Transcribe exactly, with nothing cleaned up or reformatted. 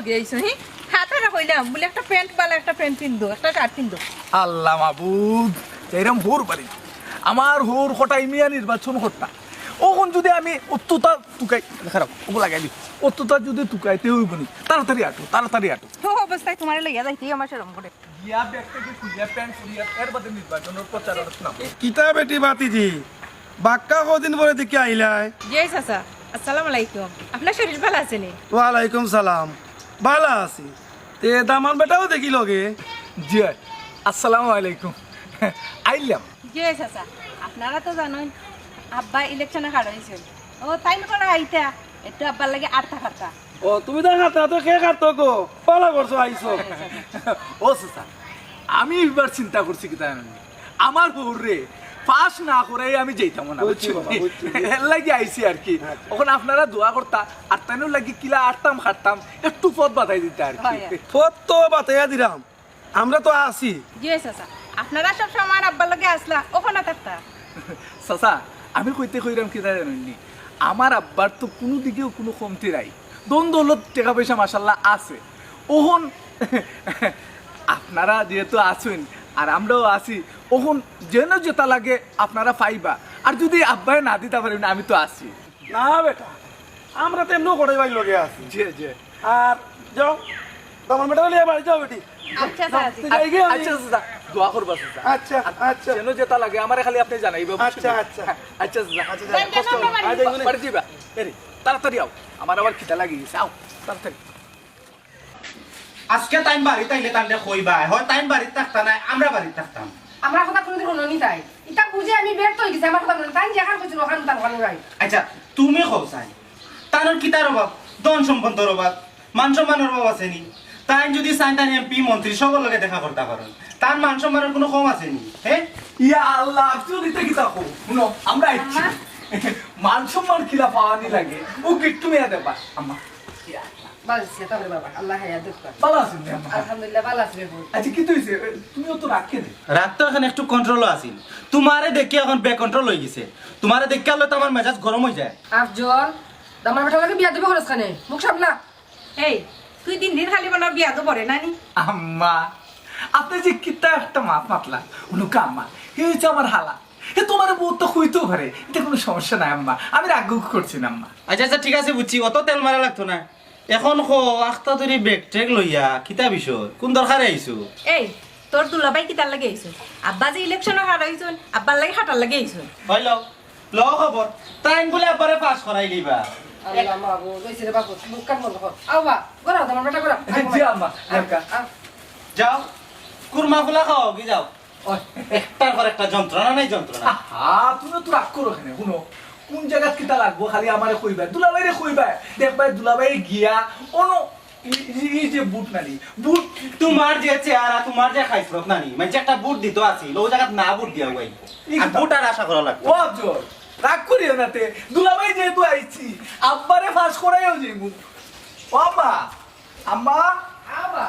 গেছো, হি? হাতারা কইলাম, বলে একটা প্যান্ট বালা, একটা প্যান্ট পিন্দো, একটা শার্ট পিন্দো। আল্লাহ মাবুদ, এরম হউর বাড়ি। আমার হউর কটাই মিয়া নির্বাচন করতা। অখন যদি আমি অতটা তুকাই, খারাপ, ওগু লাগাই দি। অতটা যদি তুকাইতে অইবো নি, তাড়াতাড়ি আটো, তাড়াতাড়ি আটো। ও অবস্থায় তুমারে লইয়া যাইতেই আমার শরম করে। গিয়া ব্যাগ থাকি খুলিয়া প্যান্ট খুলিয়া এর বাদে নির্বাচনর প্রচারর নামো। কিতা বেটি বাতিজি, বাক্কা কদিন পরে দেখি আইলায়? জি চাচা, আসসালামু আলাইকুম। আপনার শরীর ভালা আছে নি? ওয়ালাইকুম সালাম, ভালা আছি। তে দামান বেটাও দেখি লগে। জি, আসসালামু আলাইকুম। আইলাম। জি চাচা, আপনারা তো জানইন আব্বা ইলেকশনে খাড়া অইছইন। ও তাইন করা আইতা, একটু আব্বার লাগি আটটা খাট্টা। ও, তুমি তো খাট্টা তো কে খাটতো গো? ভালা করছো আইছো। ও চাচা, আমি এবার চিন্তা করছি কিতা জানইন নি? আমার হউররে পাস না করাই আমি যাইতাম না, বুঝছি বুঝছো বাবা, নি? বুঝছি, বুঝছি। এর লাগি আইছি আর কি। আচ্ছা। অখন আপনারা দোয়া করতা, আর তাইনর লাগি কিলা আটতাম খাটতাম, একটু পথ বাতাই দিতা আর কি। হয়, হয়। পথ তো বাতাইয়া দিলাম, আমরা তো আছি। জি চাচা, আপনারা সব সময় আব্বার লগে আছলা, অখনো থাকতা। চাচা, আমি কইতে কইরাম কিতা জানইন নি? আমার আব্বার তো কুনু দিকেও কুনু কমতি নাই, ধন দৌলত টেকা পয়সা মাশাআল্লাহ আছে। অখন আপনারা যেহেতু আছইন আর আমরাও আছি, অখন যেন যেটা লাগে আপনারা পাইবা। আর যদি আব্বায় না দিতা পারেন, আমি তো আছি। না বেটা, আমরা তো এমনেও কটাই ভাইর লগে আছি। জি, জি। আর যাও, দামান বেটারে লইয়া বাড়ি যাও বেটি। আচ্ছা, যাও, চাচা। তুই যাই গিয়া আমি আচ্ছা, চাচা, দোয়া করবা, চাচা। আচ্ছা, আর আচ্ছা। যেন যেটা লাগে, আমারে খালি আপনি জানাইবা, বুঝছেন? আচ্ছা, আচ্ছা। আচ্ছা, চাচা। আচ্ছা, যাও, যাও, কষ্ট যাও। বাড়ি যাইবো নে। বাড়ি যাইবা। এরে, তাড়াতাড়ি আও। আমার আবার খিদা লাগি গেছে। আও, তাড়াতাড়ি। আজকে তাইন বাড়িত আইলে তানরে কইবায়, হয় তাইন বাড়িত থাকতা নায়, আমরা বাড়িত থাকতাম। আমার কথা কুনুদিন হুনইন নি তাইন। ইতা বুঝি আমি ব্যর্থ অই গেছি, আমার কথা হুনইন। তাইন যেখান কইছইন, অখান তান অখান রাইট। আচ্ছা, তুমি কও চাই, তানর কিতার অভাব? ধন সম্পদর অভাব, মান সম্মানর অভাব আছে নি? তাইন যদি চাইন, তাইন এমপি, মন্ত্রী সবর লগে দেখা করতা পারইন। তান মান সম্মানর কুনু কম আছে নি? হে? ইয়া আল্লাহ, আপনি ইতা কিতা কও? হুনো, আমরা আইছি। আম্মা। মান সম্মান কিলা পাওয়া নি লাগে, ও কিট্টু মিয়া দেবা। আম্মা, ইয়া আল্লাহ। ভালা আছি, তারপরে বাবা, আল্লাহ হায়াত দেউক্কা। ভালা আছেন নি, আম্মা? আলহামদুলিল্লাহ, ভালা আছি রে পুত। আচ্ছা, কিতা অইছে? তুমি অত রাগ কেনে? রাগ তো অখন একটু কন্ট্রোলো আছিল, তুমারে দেখি অখন বেকন্ট্রোল অই গেছে। তুমারে দেখি আইলে তো আমার মেজাজ গরম অই যায়। আফজল, দামান বেটার লগে বিয়াদবি করস কেনে? মুখ সামলা। এই, তুই দিন দিন খালি মনে অয় বিয়াদব অরে না নি? আম্মা, আপনি যে কিতা একটা মাত মাতলা, উনুকা আম্মা, হে অইছে আমার হালা। হে তুমারে বউত তো কইতেও পারে, ইটা কুনু সমস্যা নাই আম্মা। আমি রাগ করছি না আম্মা। আচ্ছা, আচ্ছা, ঠিক আছে, বুঝছি, অত তেল মারা লাগতো না। অখন কও, আখতা ধরি ব্যাগ ট্যাগ লইয়া, কিতা বিষয়? কুন দরকারে আইছো? এই, তোর দুলাভাই কিতার লাগি আইছইন? আব্বা যে ইলেকশনো খাড়া অইছইন, আব্বার লাগি খাটার লাগি আইছইন। অইলো, লও খবর, তাইন বুলে আব্বারে পাস করাইলিবা। আল্লাহ মাবুদ, অইছে রে বাপু, মুখ কান বন্ধ কর। আও বা, ঘোরাও, দামান বেটা ঘোরাও। জি আম্মা, আ, যাও। আ। যাও, কুরমা ফুলা খাওয়াও গি যাও। ওই। একটার পর একটা যন্ত্রণা নাই যন্ত্রণা। আহা, তুমি তো রাগ করো কেনে? হুনো, কুন জাগাত কিতা লাগবো খালি আমারে কইবায়, দুলাভাইরে কইবায়। দেখবায় দুলাভাই গিয়া অনো ই, ই, ই যে বুট নানি, বুট। তুমার যে চেহারা, তুমার যে খাইছলত নানি, মানষে একটা বুট দিতো আছিল, অউ জাগাত না বুট দিয়া উবাই। ই আর কথা। বুট আর আশা করা লাগতো। ও আফজল, রাগ করিও না তে। দুলাভাই যেহেতু আইছি, আব্বারে পাস করাইয়াউ যাইমু। ও আম্মা, আম্মা, আব্বা।